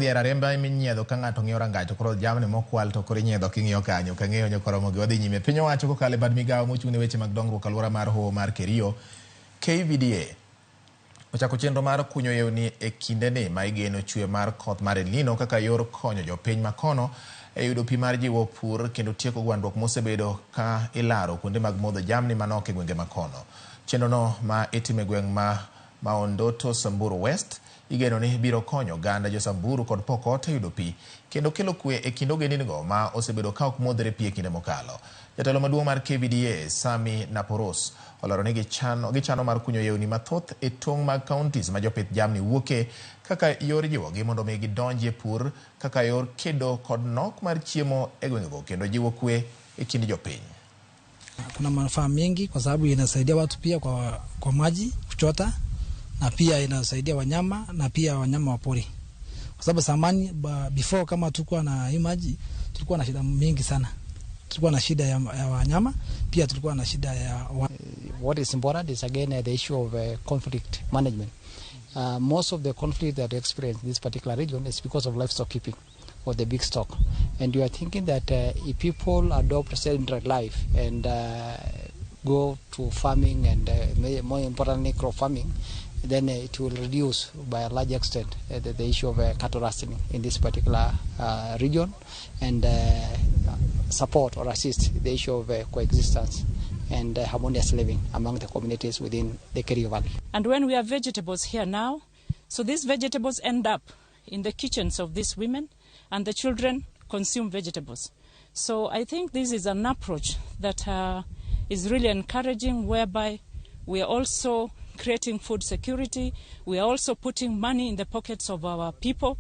Dhier ariemba eminyiedho ka ng'ato ng'iyo rangach to koro jamni mokwal to koro inyiedho king'iyo kanyo. Ok ang'eyo nyokoromogi. Wadhi nyime. Piny owacho kokalo e bad migawo mochung' ne weche mag dongruok alwora mar hoho mar Kerio, KVDA, ochako chenro mar kunyo yewni e kindeni ma igeno chwe mar koth mar El Nino kaka yor konyo jopiny makono e yudo pi mar jiwo pur kendo tieko gwandruok mosebedo ka ilaro kuonde mag modho jamni manok e gwenge makono. Chenrono ma itimo e gweng' ma Maondoto Samburu West igeno ni biro konyo oganda jo Samburu kod Pokot e yudo pi kendo kelo kwe e kind ogendinigo ma osebedo ka ok modhre pi e kinde mokalo. Jatelo maduong' mar KVDA, Sami Naporos, olero ni gichano mar kunyo yewni mathoth e tong' mag counties ma jopith jamni wuoke kaka yor jiwogi mondo mi gidonji e pur kaka yor kedo kod nok mar chiemo e gwengego kendo jiwo kwe e kind jopiny. Kuna manufaa mengi kwa sababu inasaidia watu pia kwa maji kuchota, na pia inasaidia wanyama na pia wanyama wa pori, kwa sababu zamani before kama tulikuwa na hii maji tulikuwa na shida mingi sana. Tulikuwa na shida ya wanyama, pia tulikuwa na shida ya What is important is again the issue of conflict management. Most of the conflict that we experience in this particular region is because of livestock keeping or the big stock. And we are thinking that if people adopt a sedentary life and go to farming and more importantly crop farming, then it will reduce by a large extent the issue of cattle rustling in this particular region and support or assist the issue of coexistence and harmonious living among the communities within the Kerio Valley. And when we have vegetables here now, so these vegetables end up in the kitchens of these women, and the children consume vegetables. So I think this is an approach that is really encouraging, whereby we are also creating food security, we are also putting money in the pockets of our people.